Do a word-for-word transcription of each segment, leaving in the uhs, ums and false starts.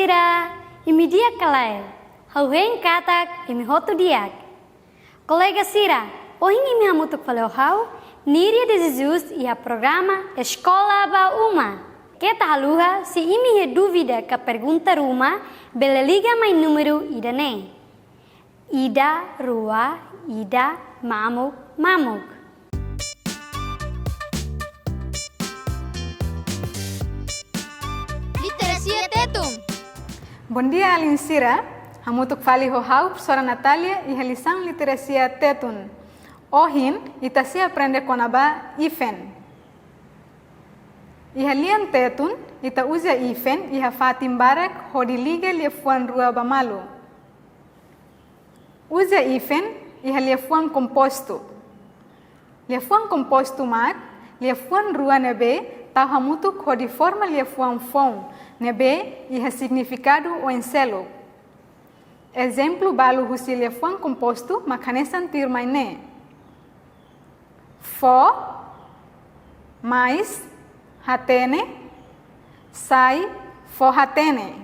Sira, imi di'ak ka lae? Ha'u hein katak imi hotu di'ak. Kolega sira, ohin imi hamutuk fali ho ha'u, Níria de Jesus, iha programa Eskola ba Uma. Keta haluha, se imi iha dúvida ka pergunta ruma, bele liga mai númeru ida-ne'e: ida, rua, ida, mamuk, mamuk. Literasia Tetun. Bondia, alin sira. Hamutuk fali ho ha'u, profesora Natália, iha lisaun Literasia Tetun. Ohin, ita sei aprende kona-ba ifen. Iha lian Tetun, ita uza ifen iha fatin barak hodi liga liafuan rua ba malu. Uza ifen iha liafuan kompostu. Liafuan kompostu mak liafuan rua ne'ebé tau hamutuk hodi forma liafuan foun ne'ebé iha signifikadu oin seluk. Ezemplu balu husi liafuan kompostu mak hanesan tuirmai ne'e: fó, mais, hatene, sai, fó-hatene.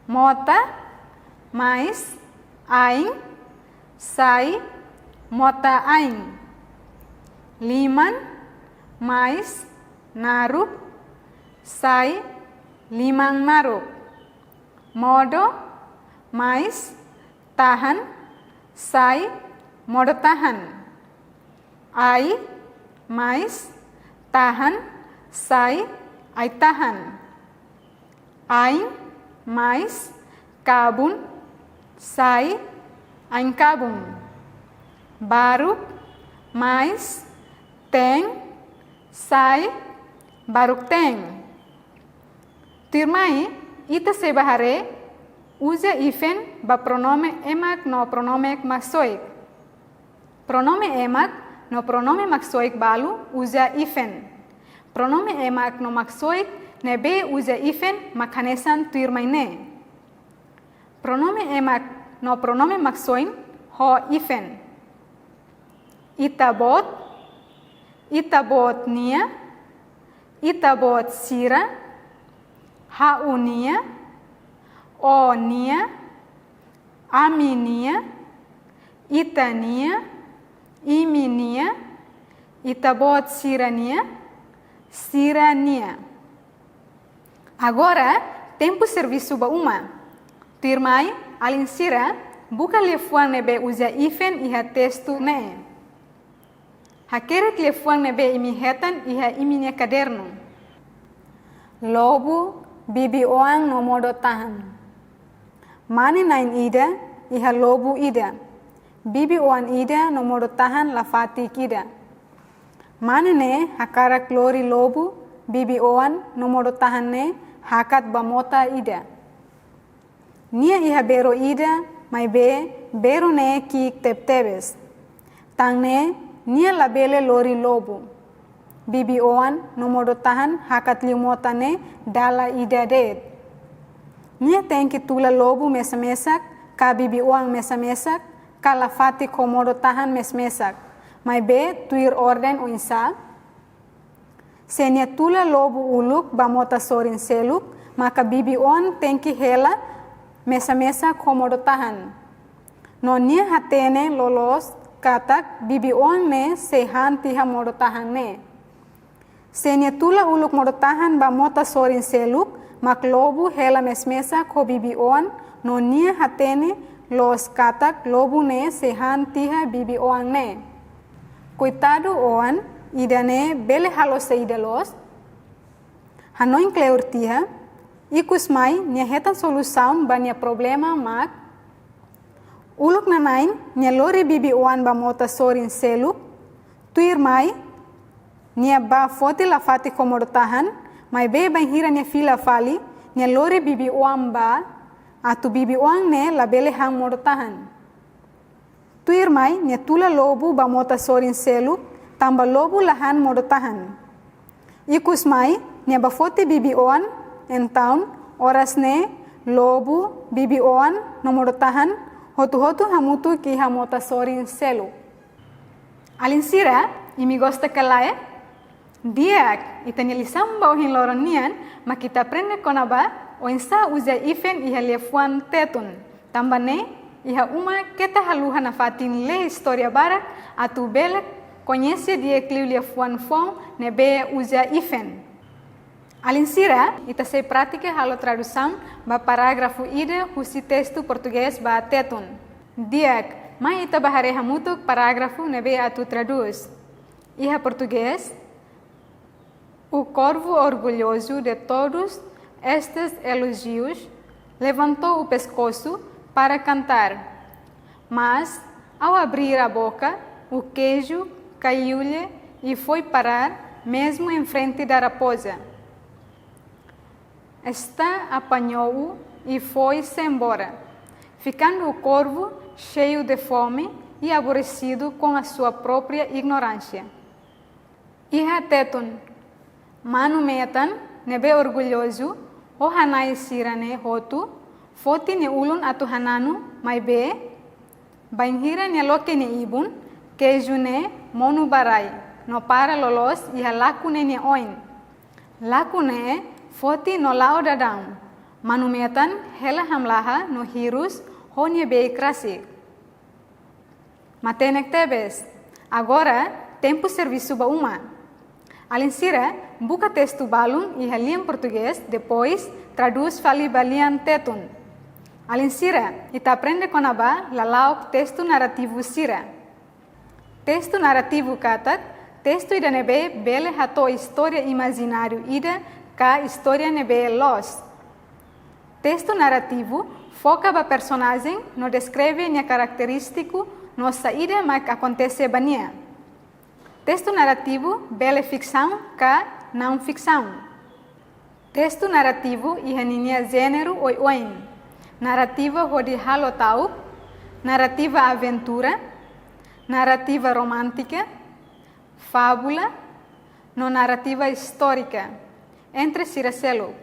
Mota, mais, ain, sai, mota-ain. Liman, mais, naruk, sai, liman-naruk. Modo, mais, tahan, sai, modo-tahan. Ai, mais, tahan, sai, ai-tahan. Ain, mais, kabun, sai, ain-kabun. Baruk, mais, teen, sai, baruk-teen. Tuirmai, ita sei bá haree uza ifen ba pronome emak no pronome maksoik. Pronome emak no pronome maksoik balu uza ifen. Pronome emak no maksoik ne'ebé uza ifen mak hanesan tuirmai ne'e. Pronome emak no pronome maksoin ho ifen. Ita-boot, ita-boot nia, ita-boot sira, ha'u-nia, ó-nia, ami-nia, ita-nia, imi-nia, ita-boot sira-nia, sira-nia. Agora, tempu servisu ba uma. Tuirmai, alin sira, buka liafuan ne'ebé uza ifen iha testu ne'e. Hakerek liafuan ne'ebé imi hetan iha imi-nia kadernu. Lobu, bibi-oan no modo-tahan. Mane-na'in ida iha lobu ida. Bibi-oan ida no modo-tahan lafatik ida. Mane ne'e hakarak lori lobu, bibi-oan no modo-tahan ne'e hakat ba mota ida. Nia iha bero ida, maibé bero ne'e ki'ik tebetebes. Tan ne'e nia labele lori lobu, bibi-oan no modo-tahan hakat liu mota ne'e dala ida de'it. Nia tenke tula lobu mesak-mesak, ka bibi-oan mesak-mesak, ka lafatik ho modo-tahan mesak-mesak, maibé tuir orden oinsá? Se nia tula lobu uluk ba mota sorin seluk, maka bibi-oan tenke hela mesak-mesak ho modo-tahan. No nia hatene loloos katak bibi-oan ne'e sei han tiha modo-tahan ne'e. Se nia tula uluk modo-tahan ba mota sorin seluk, mak lobu hela mesak-mesak ho bibi-oan, no nia hatene loos katak lobu ne'e sei han tiha bibi-oan ne'e. Koitadu oan ida ne'e bele halo saida loos? Hanoin kleur tiha, ikus mai nia hetan solusaun ba nia problema mak: uluk nanain nia lori bibi-oan ba mota sorin seluk, tuirmai nia bá foti lafatik ho modo-tahan, maibé bainhira nia fila fali, nia lori bibi-oan bá, atu bibi-oan ne'e labele han modo-tahan. Tuirmai nia tula lobu ba mota sorin seluk, tanba lobu la han modo-tahan. Ikus mai nia bá foti bibi-oan, entaun oras ne'e lobu, bibi-oan no modo-tahan hotu-hotu hamutuk iha mota sorin seluk. Alin sira, imi gosta ka lae? Di'ak, ita-nia lisaun ba ohin loron nian mak ita aprende kona-ba Oinsá uza hífen iha liafuan Tetun? Tanba ne'e, iha uma keta haluha nafatin lee istória barak atu bele koñese di'ak liu liafuan foun ne'ebé uza hífen. Alin sira, ita sei pratika halo tradusaun ba parágrafu ida husi testu portugés ba Tetun. Di'ak, mai ita bá haree hamutuk parágrafu ne'ebé atu tradús. Iha portugés: O corvo, orgulhoso de todos estes elogios, levantou o pescoço para cantar. Mas, ao abrir a boca, o queijo caiu-lhe e foi parar mesmo em frente da raposa. Esta apanhou-o e foi-se embora, ficando o corvo cheio de fome e aborrecido com a sua própria ignorância. Iha Tetun: Manu metan ne'ebé orgulhozu ho hanai sira-ne'e hotu, foti nia ulun atu hananu, maibé bainhira nia loke nia ibun, keiju ne'e monu ba rai no para loloos iha lakune nia oin. Lakune foti no la'o daudaun. Manu metan hela hamlaha no hirus ho nia beik rasik. Matenek tebes. Agora, tempu servisu ba uma. Alin sira, buka testu balun iha lian portugés, depois tradús fali ba lian Tetun. Alin sira, ita aprende kona-ba lala'ok testu narrativu sira. Testu narrativu katak testu ida ne'ebé bele hato'o istória imajináriu ida ka istória ne'ebé loos. Testu narrativu foka ba personajen no deskreve nia karakterístiku no saida mak akontese ba nia. Testu narrativu bele fiksaun ka naun-fiksaun. Testu narrativu iha ninia jéneru oioin: narrativa hodi halo ta'uk, narrativa aventura, narrativa romántika, fábula, no narrativa istórika, entre sira seluk.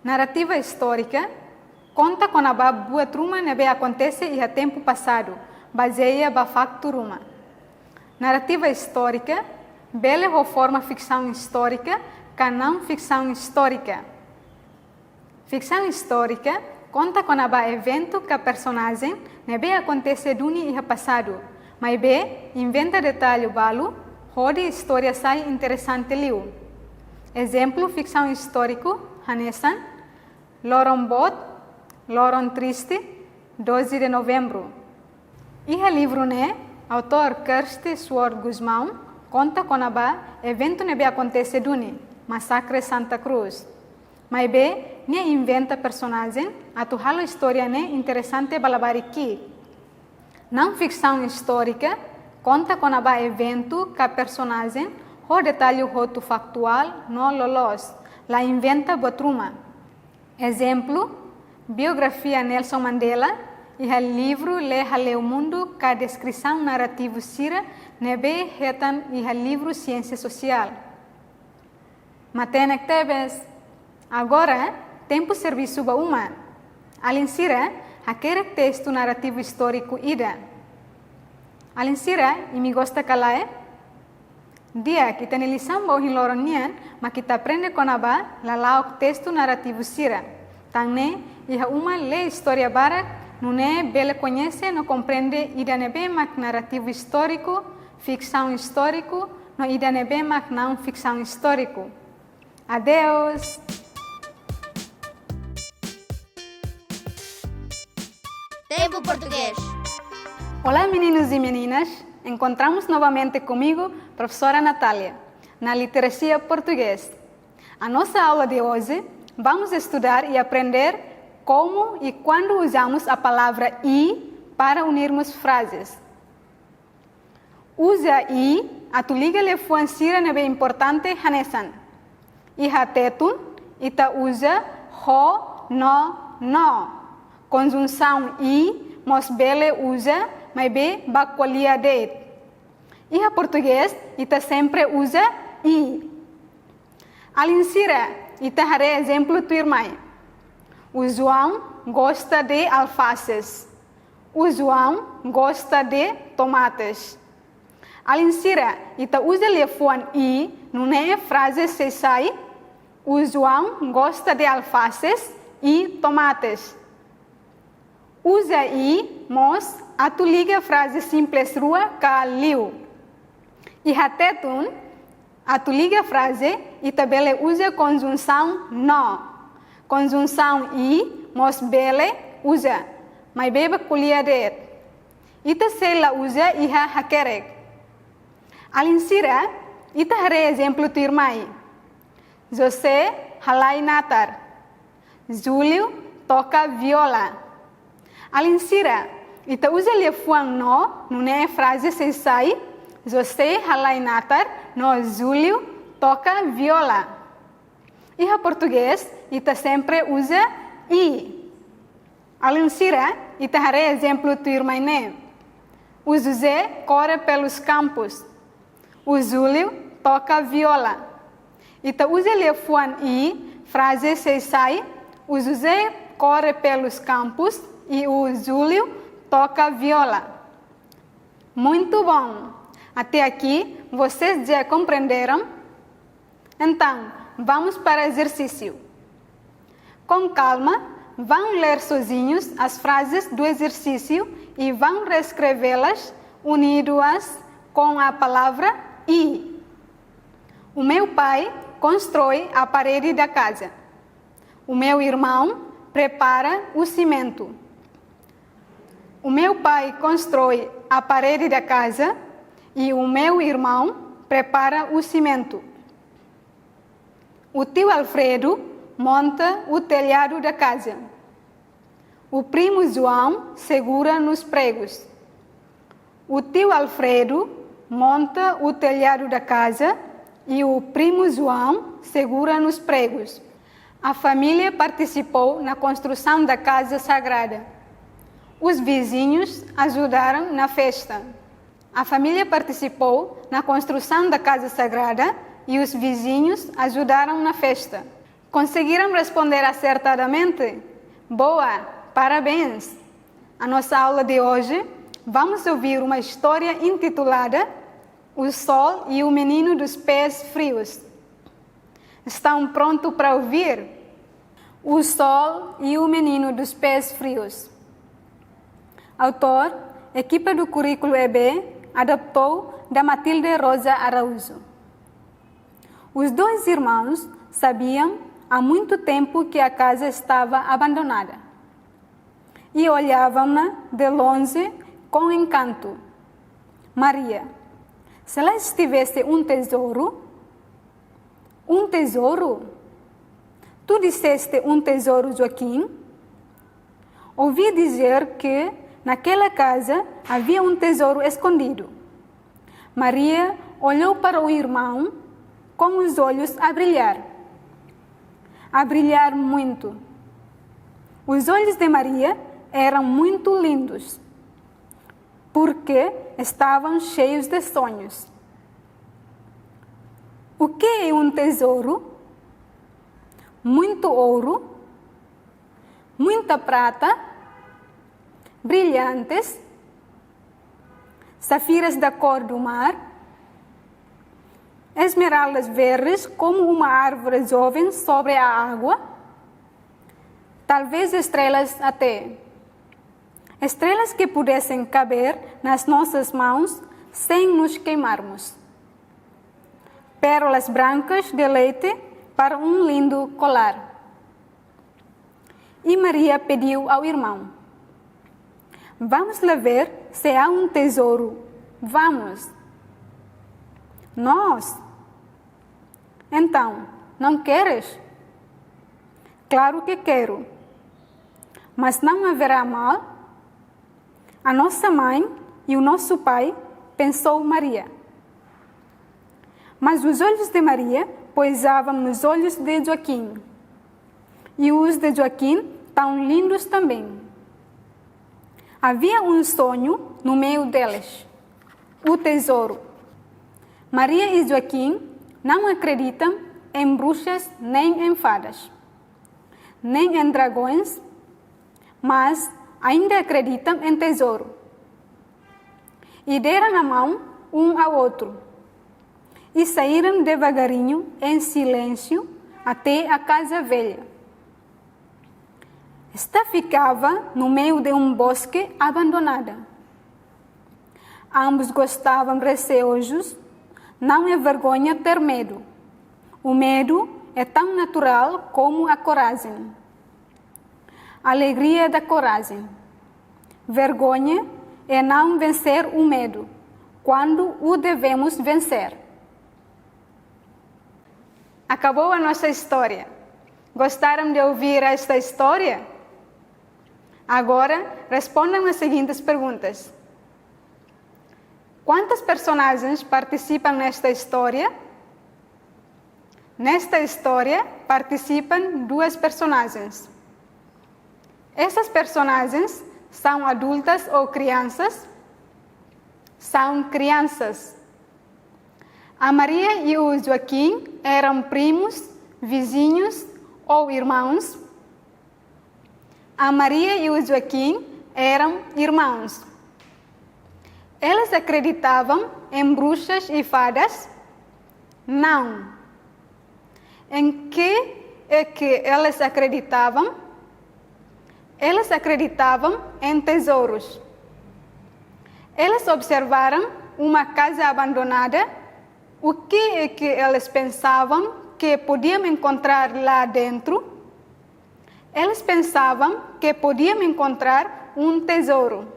Narrativa istórika konta kona-ba buat ruma ne'ebé akontese iha tempu pasadu, bazeia ba faktu ruma. Narrativa istórika bele ho forma fiksaun istórika ka naun-fiksaun istórika. Fiksaun istórika konta kona-ba eventu ka personajen ne'ebé akontese duni iha pasadu, maibé inventa detallu balu hodi istória sai interesante liu. Ezemplu fiksaun istóriku hanesan Loron Boot, Loron Triste, Doze de Novembro. Iha livru ne'e, autór Kirsty Sword Gusmão konta kona-ba eventu ne'ebé akontese duni, Masakre Santa Cruz. Maibé, nia inventa personajen atu halo istória ne'e interesante ba labarik ki'ik. Naun-fiksaun istórika konta kona-ba eventu ka personajen ho detallu hotu faktuál no loloos, la inventa buat ruma. Ezemplu, biografia Nelson Mandela, iha livru Lee Hale'u Mundu, ka deskrisaun narrativu sira ne'ebé hetan iha livru siénsia sosiál. Matenek tebes. Agora, tempu servisu ba uma. Alin sira, hakerek testu narrativu istóriku ida. Alin sira, imi gosta ka lae? Di'ak, ita-nia lisaun ba ohin loron nian mak ita aprende kona-ba lala'ok testu narrativu sira. Tan ne'e, iha uma lee istória barak, nune'e bele koñese no komprende ida ne'ebé mak narrativu istóriku, fiksaun istóriku, no ida ne'ebé mak naun-fiksaun istóriku. Adeus! Tempu Portugés. Olá, meninos e meninas! Encontramos novamente comigo, professora Natália, na Literacia Português. A nossa aula de hoje, vamos estudar e aprender como e quando usamos a palavra "e" para unirmos frases. Uza "e" atu liga liafuan sira ne'ebé importante hanesan: iha Tetun, ita uza ho, no, no. Konjunsaun "e" mós bele uza, maibé ba ko'alia de'it. Iha portugés, ita sempre uza "e". Alin sira, ita haree ezemplu tuirmai. O João gosta de alfaces. O João gosta de tomates. Alin sira, ita uza liafuan "e", nune'e fraze sei sai: O João gosta de alfaces e tomates. Uza "e" mós atu liga fraze simples rua ka liu. Iha Tetun, atu liga fraze, ita bele uza konjunsaun "no". Konjunsaun "e" mós bele uza, maibé bá ko'alia de'it. Ita sei la uza iha hakerek. Alin sira, ita haree ezemplu tuirmai. José halai natar. Júlio toka viola. Alin sira, ita uza liafuan "no" nune'e fraze sei sai: José halai natar no Júlio toka viola. Iha portugés, ita sempre uza "e". Alin sira, ita haree ezemplu tuirmai ne'e. O José corre pelos campos. O Júlio toca viola. Ita uza liafuan "e", fraze sei sai: O José corre pelos campos e o Júlio toca viola. Muito bom! Até aqui, vocês já compreenderam? Então, vamos para o exercício. Com calma, vão ler sozinhos as frases do exercício e vão reescrevê-las unidas com a palavra "e". O meu pai constrói a parede da casa. O meu irmão prepara o cimento. O meu pai constrói a parede da casa e o meu irmão prepara o cimento. O tio Alfredo monta o telhado da casa. O primo João segura nos pregos. O tio Alfredo monta o telhado da casa e o primo João segura nos pregos. A família participou na construção da casa sagrada. Os vizinhos ajudaram na festa. A família participou na construção da casa sagrada e os vizinhos ajudaram na festa. Conseguiram responder acertadamente? Boa! Parabéns! A nossa aula de hoje, vamos ouvir uma história intitulada O Sol e o Menino dos Pés Frios. Estão prontos para ouvir? O Sol e o Menino dos Pés Frios. Autor: equipa do currículo E B, adaptou da Matilde Rosa Araújo. Os dois irmãos sabiam há muito tempo que a casa estava abandonada e olhavam-na de longe com encanto. Maria: se lá estivesse um tesouro? Um tesouro? Tu disseste um tesouro, Joaquim? Ouvi dizer que naquela casa havia um tesouro escondido. Maria olhou para o irmão com os olhos a brilhar. A brilhar muito. Os olhos de Maria eram muito lindos, porque estavam cheios de sonhos. O que é um tesouro? Muito ouro, muita prata, brilhantes, safiras da cor do mar, esmeraldas verdes como uma árvore jovem sobre a água, talvez estrelas até. Estrelas que pudessem caber nas nossas mãos sem nos queimarmos. Pérolas brancas de leite para um lindo colar. E Maria pediu ao irmão: vamos lá ver se há um tesouro. Vamos! Nós? Então, não queres? Claro que quero. Mas não haverá mal? A nossa mãe e o nosso pai, pensou Maria. Mas os olhos de Maria poisavam nos olhos de Joaquim. E os de Joaquim tão lindos também. Havia um sonho no meio deles: o tesouro. Maria e Joaquim não acreditam em bruxas nem em fadas, nem em dragões, mas ainda acreditam em tesouro. E deram a mão um ao outro. E saíram devagarinho, em silêncio, até a casa velha. Esta ficava no meio de um bosque abandonada. Ambos gostavam receosos. Não é vergonha ter medo. O medo é tão natural como a coragem. Alegria da coragem. Vergonha é não vencer o medo, quando o devemos vencer. Acabou a nossa história. Gostaram de ouvir esta história? Agora, respondam as seguintes perguntas. Quantas personagens participam nesta história? Nesta história participam duas personagens. Essas personagens são adultas ou crianças? São crianças. A Maria e o Joaquim eram primos, vizinhos ou irmãos? A Maria e o Joaquim eram irmãos. Eles acreditavam em bruxas e fadas? Não. Em que é que eles acreditavam? Eles acreditavam em tesouros. Eles observaram uma casa abandonada. O que é que eles pensavam que podiam encontrar lá dentro? Eles pensavam que podiam encontrar um tesouro.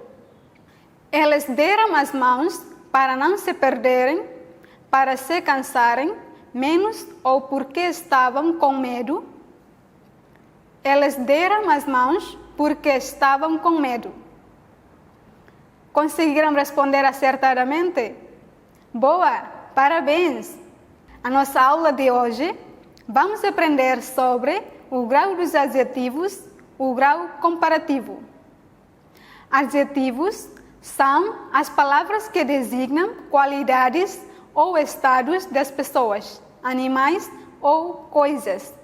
Eles deram as mãos para não se perderem, para se cansarem menos ou porque estavam com medo? Eles deram as mãos porque estavam com medo. Conseguiram responder acertadamente? Boa! Parabéns! A nossa aula de hoje, vamos aprender sobre o grau dos adjetivos, o grau comparativo. Adjetivos são as palavras que designam qualidades ou estados das pessoas, animais ou coisas.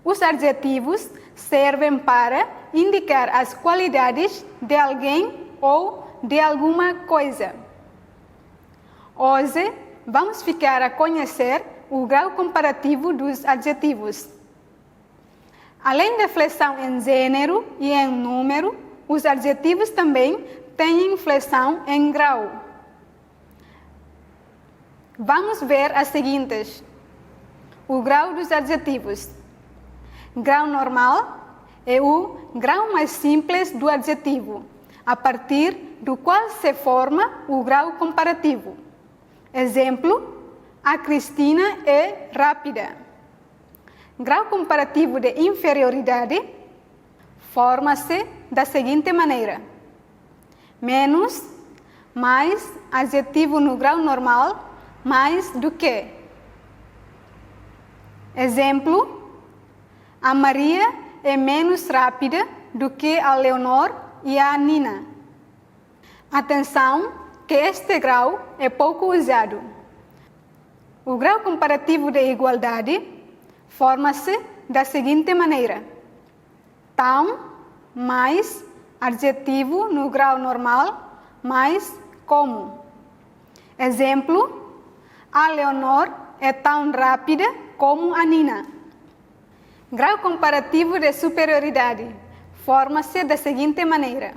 Os adjetivos servem para indicar as qualidades de alguém ou de alguma coisa. Hoje, vamos ficar a conhecer o grau comparativo dos adjetivos. Além da flexão em gênero e em número, os adjetivos também têm flexão em grau. Vamos ver as seguintes. O grau dos adjetivos. Grau normal é o grau mais simples do adjetivo, a partir do qual se forma o grau comparativo. Exemplo: a Cristina é rápida. Grau comparativo de inferioridade forma-se da seguinte maneira: menos, mais, adjetivo no grau normal, mais do que. Exemplo: a Maria é menos rápida do que a Leonor e a Nina. Atenção que este grau é pouco usado. O grau comparativo de igualdade forma-se da seguinte maneira: tão, mais, adjetivo no grau normal, mais, como. Exemplo: a Leonor é tão rápida como a Nina. Grau comparativo de superioridade forma-se da seguinte maneira: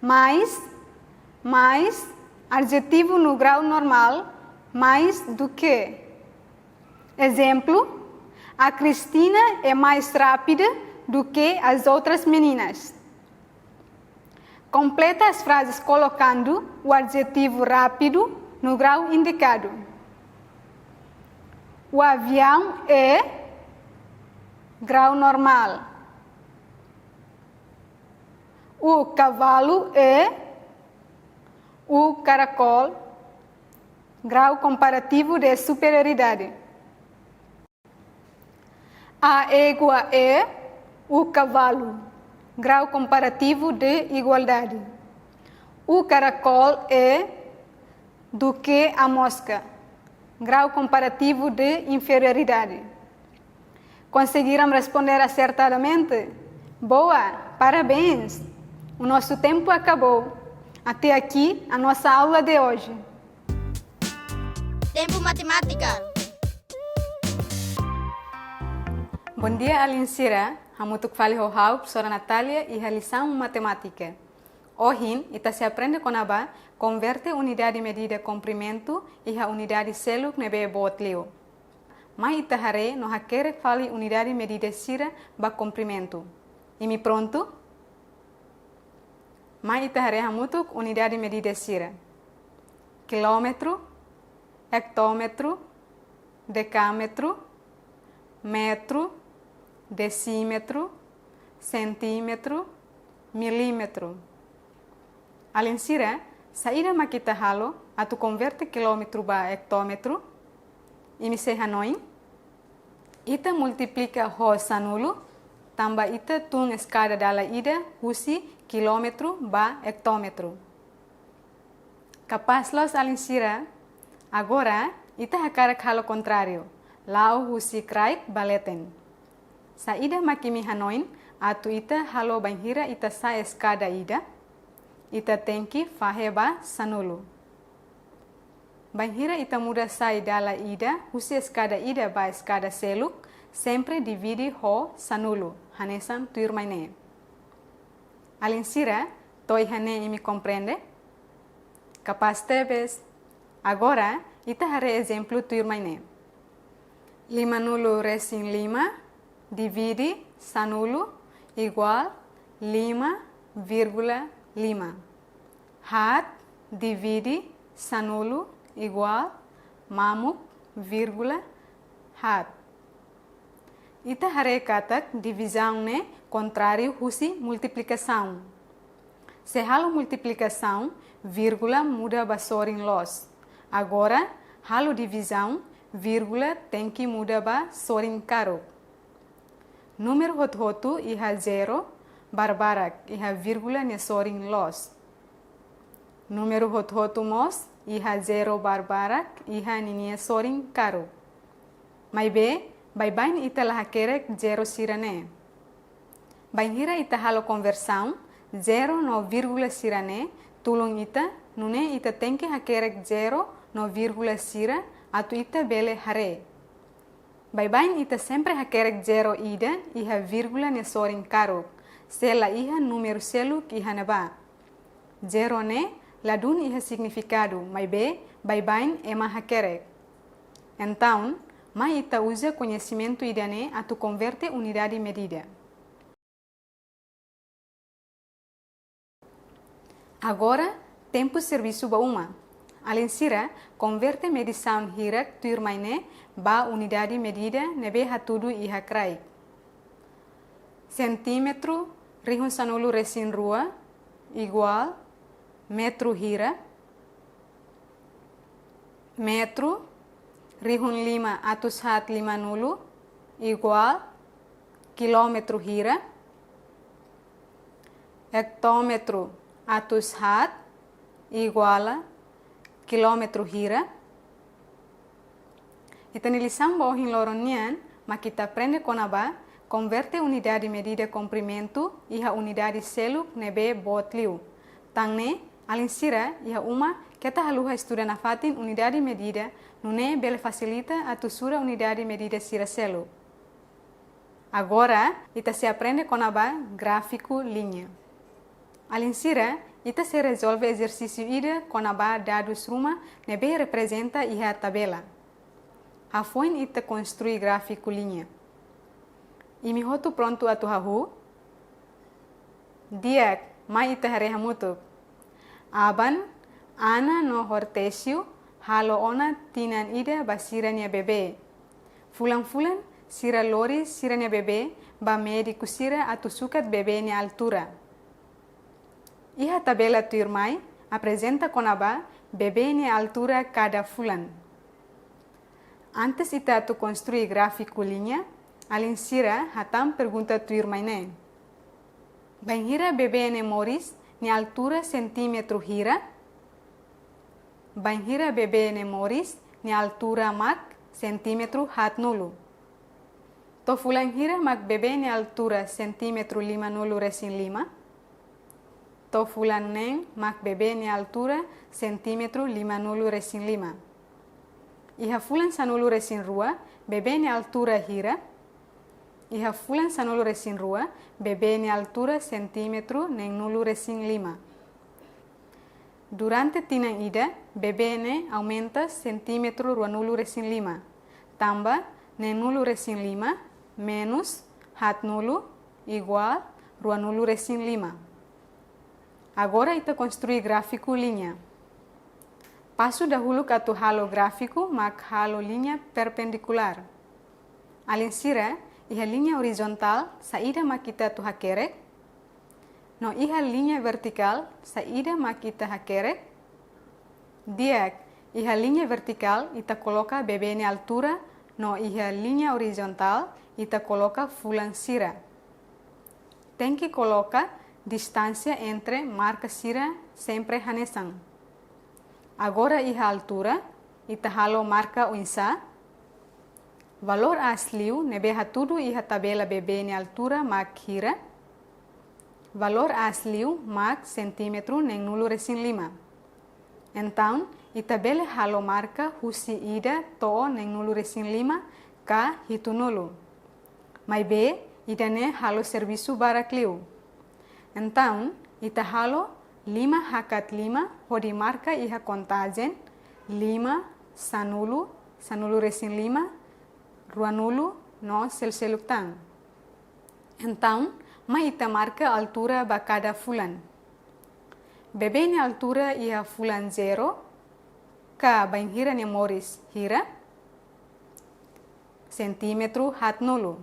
mais, mais, adjetivo no grau normal, mais do que. Exemplo: a Cristina é mais rápida do que as outras meninas. Completa as frases colocando o adjetivo rápido no grau indicado. O avião é grau normal. O cavalo é, o caracol, grau comparativo de superioridade. A égua é, o cavalo, grau comparativo de igualdade. O caracol é do que a mosca, grau comparativo de inferioridade. Conseguiram responder acertadamente? Boa! Parabéns! O nosso tempo acabou. Até aqui a nossa aula de hoje. Tempu Matemátika. Bondia alin sira, hamutuk fali ho ha'u, profesora Natália, iha lisaun matemátika. Ohin, ita sei aprende kona-ba konverte unidade medida komprimentu iha unidade seluk ne'ebé boot liu. Mai ita haree no hakerek fali unidade medida sira ba komprimentu. Imi prontu? Mai ita haree hamutuk unidade medida sira: kilómetru, ektómetru, dekámetru, metru, desímetru, sentímetru, milímetru. Alin sira, saida mak ita halo atu konverte kilómetru ba ektómetru? Imi sei hanoin? Ita multiplika ho sanulu, tanba ita tun eskada dala ida husi kilómetru ba ektómetru. Kapás loos alin sira, agora ita hakarak halo kontráriu, la'o husi kraik ba leten. Saida mak imi hanoin atu ita halo bainhira ita sa'e eskada ida? Ita tenke fahe ba sanulu. Bainhira ita muda sai dala ida husi eskada ida ba eskada seluk, sempre divide ho sanulu, hanesan tuirmai ne'e. Alin sira, to'o iha ne'e imi komprende? Kapás tebes. Agora, ita haree ezemplu tuirmai ne'e. Limanulu resin lima divide sanulu iguál lima vírgula lima. Haat divide sanulu iguál mamuk vírgula haat. Ita haree katak divizaun ne'e kontráriu husi multiplikasaun. Se halo multiplikasaun, vírgula muda ba sorin loos. Agora, halo divizaun, vírgula tenke muda ba sorin karuk. Númeru hotu-hotu iha zero barbarak iha vírgula nia sorin loos. Númeru hotu-hotu mós iha zero barbarak iha ninia sorin karuk. Maibé, baibain ita la hakerek zero sira-ne'e. Bainhira ita halo konversaun, zero no vírgula sira-ne'e tulun ita, nune'e ita tenke hakerek zero no vírgula sira atu ita bele haree. Baibain ita sempre hakerek zero ida iha vírgula nia sorin karuk, se la iha númeru seluk iha ne'ebá. Zero ne'e ladún iha signifikadu, maibé baibain ema hakerek. Entaun, mai ita uza koñesimentu ida-ne'e atu konverte unidade medida. Agora, tempu servisu ba uma. Alin sira, konverte medisaun hirak tuirmai ne'e ba unidade medida ne'ebé hatudu iha kraik. Sentímetru rihun sanulu resin rua iguál metru hira? Metru rihun lima atus haat limanulu iguál kilómetru hira? Ektómetru atus haat iguál kilómetru hira? Ita-nia lisaun ba ohin loron nian mak ita aprende kona-ba konverte unidade medida komprimentu iha unidade seluk ne'ebé boot liu. Tan ne'e, alin sira iha uma, keta haluha estuda nafatin unidade medida, nune'e bele fasilita atu sura unidade medida sira seluk. Agora, ita sei aprende kona-ba gráfiku liña. Alin sira, ita sei rezolve ezersísiu ida kona-ba dadus ruma ne'ebé reprezenta iha tabela. Hafoin ita konstrui gráfiku liña. Imi hotu prontu atu hahú? Di'ak, mai ita haree hamutuk. Aban, Ana no Hortésio halo ona tinan ida ba sira-nia bebé. Fulan-fulan, sira lori sira-nia bebé ba médiku sira atu sukat bebé nia altura. Iha tabela tuirmai, aprezenta kona-ba bebé nia altura kada fulan. Antes ita atu konstrui gráfiku liña, alin sira hatán pergunta tuirmai ne'e. Bainhira bebé ne'e moris, nia altura sentímetru hira? Bainhira bebé ne'e moris, nia altura mak sentímetru haatnulu. To'o fulan hira mak bebé nia altura sentímetru limanulu resin lima? To'o fulan neen mak bebé nia altura sentímetru limanulu resin lima. Iha fulan sanulu resin rua, bebé nia altura hira? Iha fulan sanulu-resin-rua, bebé nia altura sentímetru neenulu-resin-lima. Durante tinan ida, bebé ne'e aumenta sentímetru ruanulu-resin-lima, tanba neenulu-resin-lima menus haatnulu iguál ruanulu-resin-lima. Agora ita konstrui gráfiku liña. Pasu dahuluk atu halo gráfiku mak halo liña perpendikulár. Alin sira, iha liña orizontál saida mak ita atu hakerek? No iha liña vertikál saida mak ita hakerek? Di'ak, iha liña vertikál ita koloka bebé nia altura, no iha liña orizontál ita koloka fulan sira. Tenke koloka distánsia entre marka sira sempre hanesan. Agora iha altura, ita halo marka oinsá? Valór aas liu ne'ebé hatudu iha tabela bebé nia altura mak hira? Valór aas liu mak sentímetru neenulu-resin-lima. Entaun, ita bele halo marka husi ida to'o neenulu-resin-lima ka hitunulu. Maibé, ida-ne'e halo servisu barak liu. Entaun, ita halo lima hakat lima hodi marka iha kontajen lima, sanulu, sanulu-resin-lima, ruanulu no seluk-seluk tan. Entaun, mai ita marka altura ba kada fulan. Bebé nia altura iha fulan zero ka bainhira nia moris hira? Sentímetru haatnulu.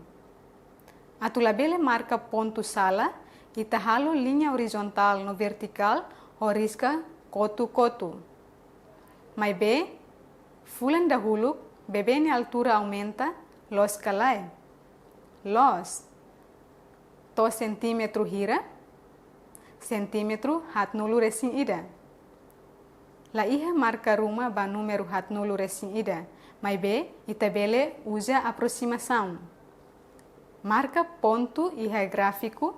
Atu labele marka pontu sala, ita halo liña orizontál no vertikál ho riska kotu-kotu. Maibé, fulan dahuluk, bebé nia altura aumenta, loos ka lae? Loos. To'o sentímetru hira? Sentímetru haatnulu-resin-ida. La iha marka ruma ba númeru haatnulu-resin-ida, maibé ita bele uza aprosimasaun. Marka pontu iha gráfiku,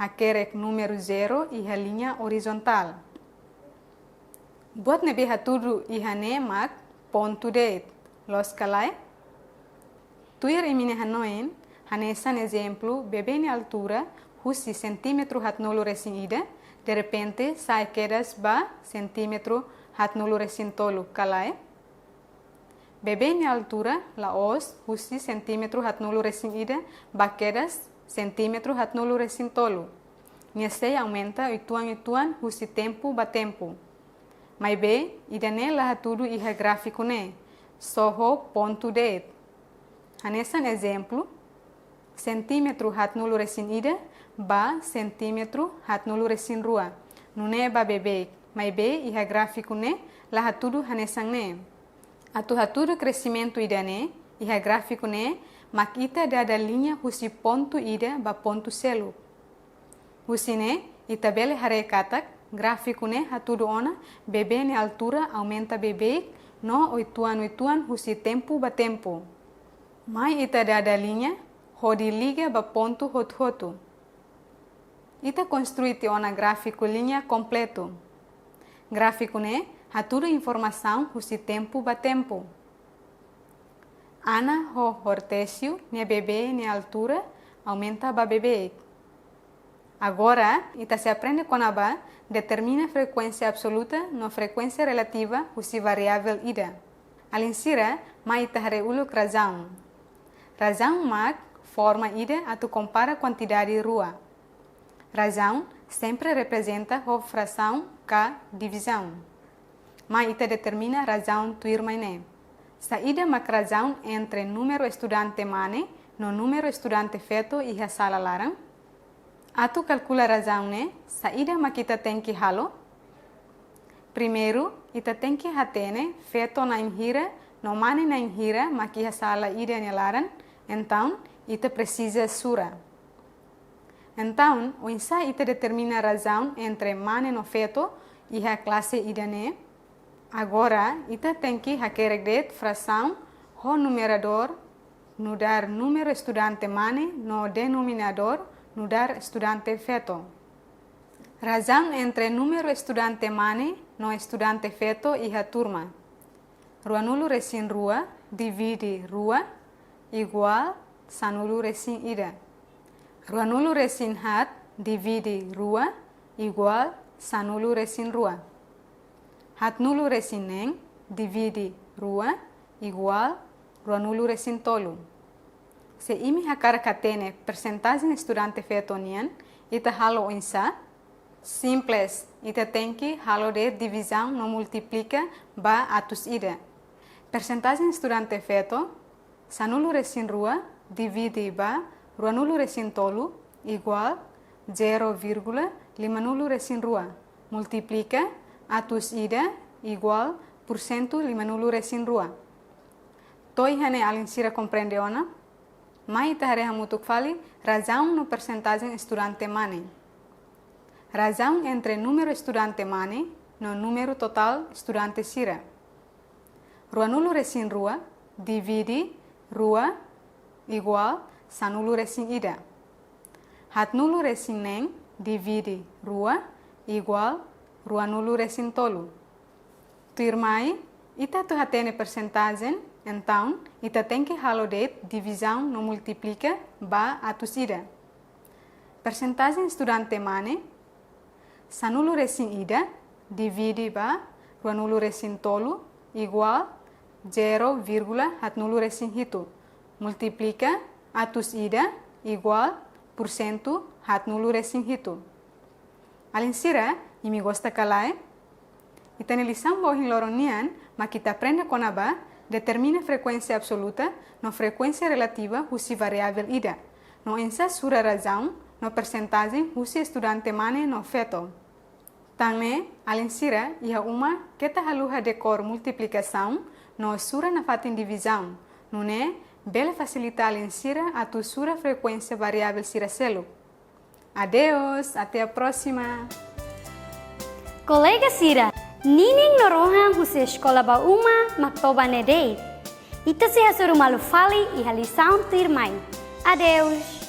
hakerek númeru zero iha liña orizontál. Buat ne'ebé hatudu iha ne'e mak pontu de'it, loos ka lae? Tuir imi-nia hanoin, hanesan ezemplu, bebé nia altura husi sentímetru haatnulu-resin-ida, derrepente sa'e kedas ba sentímetru haatnulu-resin-tolu, ka lae? Bebé nia altura la'ós husi sentímetru haatnulu-resin-ida ba kedas sentímetru haatnulu-resin-tolu. Nia sei aumenta uitoan-uitoan husi tempu ba tempu. Maibé, ida-ne'e la hatudu iha gráfiku ne'e, só ho pontu de'it. Hanesan ezemplu, sentímetru haatnulu-resin-ida ba sentímetru haatnulu-resin-rua. Nune'e ba beibeik, maibé iha gráfiku ne'e la hatudu hanesan ne'e. Atu hatudu kresimentu ida-ne'e, iha gráfiku ne'e, mak ita dada liña husi pontu ida ba pontu seluk. Husi ne'e, ita bele haree katak, gráfiku ne'e hatudu ona bebé nia altura aumenta beibeik no uitoan-uitoan husi tempu ba tempu. Mai ita dada liña hodi liga ba pontu hotu-hotu. Ita konstrui tiha ona gráfiku liña kompletu. Gráfiku ne'e hatudu informasaun husi tempu ba tempu. Ana ho Hortésio nia bebé nia altura aumenta ba beibeik. Agora, ita sei aprende kona-ba determina frekuénsia absoluta no frekuénsia relativa husi variável ida. Alin sira, mai ita haree uluk razaun. Razaun mak forma ida atu kompara kuantidade rua. Razaun sempre reprezenta ho frasaun ka divizaun. Mai ita determina razaun tuirmai ne'e. Saida mak razaun entre númeru estudante mane no númeru estudante feto iha sala laran? Atu kalkula razaun ne'e, saida mak ita tenke halo? Primeiru, ita tenke hatene feto na'in hira no mane na'in hira mak iha sala ida nia laran, entaun ita presiza sura. Entaun, oinsá ita determina razaun entre mane no feto iha klase ida-ne'e? Agora, ita tenke hakerek de'it frasaun ho numeradór nu'udar númeru estudante mane no denominadór nu'udar estudante feto. Razaun entre númeru estudante mane no estudante feto iha turma. Ruanulu-resin-rua divide rua iguál sanulu-resin-ida. Ruanulu-resin-haat divide rua iguál sanulu-resin-rua. Haatnulu-resin-neen divide rua iguál ruanulu-resin-tolu. Se imi hakarak hatene persentajen estudante feto nian, ita halo oinsá? Simples, ita tenke halo de'it divizaun no multiplika ba atus ida. Persentajen estudante feto, sanulu-resin-rua divide ba ruanulu-resin-tolu iguál zero vírgula limanulu-resin-rua, multiplika atus ida iguál porsentu limanulu-resin-rua. To'o iha ne'e alin sira komprende ona? Mai ita haree hamutuk fali razaun no persentajen estudante mane. Razaun entre númeru estudante mane no númeru totál estudante sira. Ruanulu-resin-rua divide rua iguál sanulu-resin-ida. Haatnulu-resin-neen divide rua iguál ruanulu-resin-tolu. Tuirmai, ita atu hatene persentajen, entaun ita tenke halo de'it divizaun no multiplika ba atus ida. Persentajen estudante mane, sanulu-resin-ida divide ba ruanulu-resin-tolu iguál zero vírgula haatnulu-resin-hitu, multiplika atus ida iguál porsentu haatnulu-resin-hitu. Alin sira, imi gosta ka lae? Ita-nia lisaun ba ohin loron nian mak ita aprende kona-ba determina frekuénsia absoluta no frekuénsia relativa husi variavel ida, no oinsá sura razaun no persentajen husi estudante mane no feto. Tan ne'e, alin sira, iha uma keta haluha dekór multiplikasaun no sura nafatin divizaun, nune'e bele fasilita alin sira atu sura frekuénsia variavel sira seluk. Adeus, até a próxima! Kolega sira, ninin no rohan husi eskola ba uma mak to'o ba ne'e de'it. Ita sei hasoru malu fali iha lisaun tuirmai. Adeus!